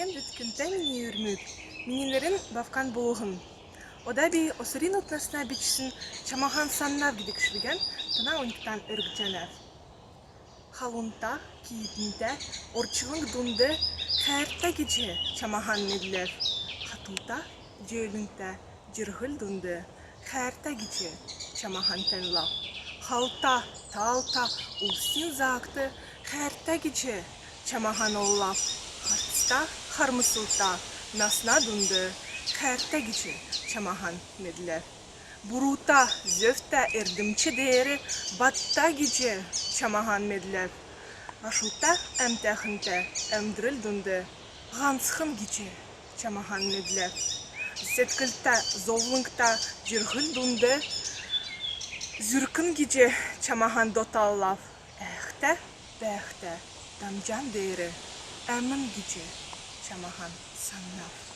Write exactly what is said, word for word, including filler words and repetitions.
Эн бәәдг, күндтә мини үүрмүд. Мини нерн Бавкан Булһн. Ода би «Осрин утнасна бичсн чамаһан саннав» гидг шүлгән тана оньгтан өргҗәнәв. Халунта, киитнтә, орчлң дунд хәәртә гиҗ чамаһан медләв. Хатута, җөөлңтә, җирһл дунд хәәртә гиҗ чамаһан таньлав. Халта, таалта, улсин заакт хәәртә гиҗ чамаһан оллав. Харцта, хармслта, насна дунд хәәртә гиҗ чамаһан медләв. Бурута, зөвтә, эрдмч деер батта гиҗ чамаһан медләв. Ашута, әмтәхнтә, әмдрл дунд һанцхн гиҗ чамаһан медләв. Седклтә, зовлңта, җирһл дунд зүркн гиҗ чамаһан доталлав. Әәхтә, бәәхтә, дамҗан деер әмн гиҗ чамаһан саннав.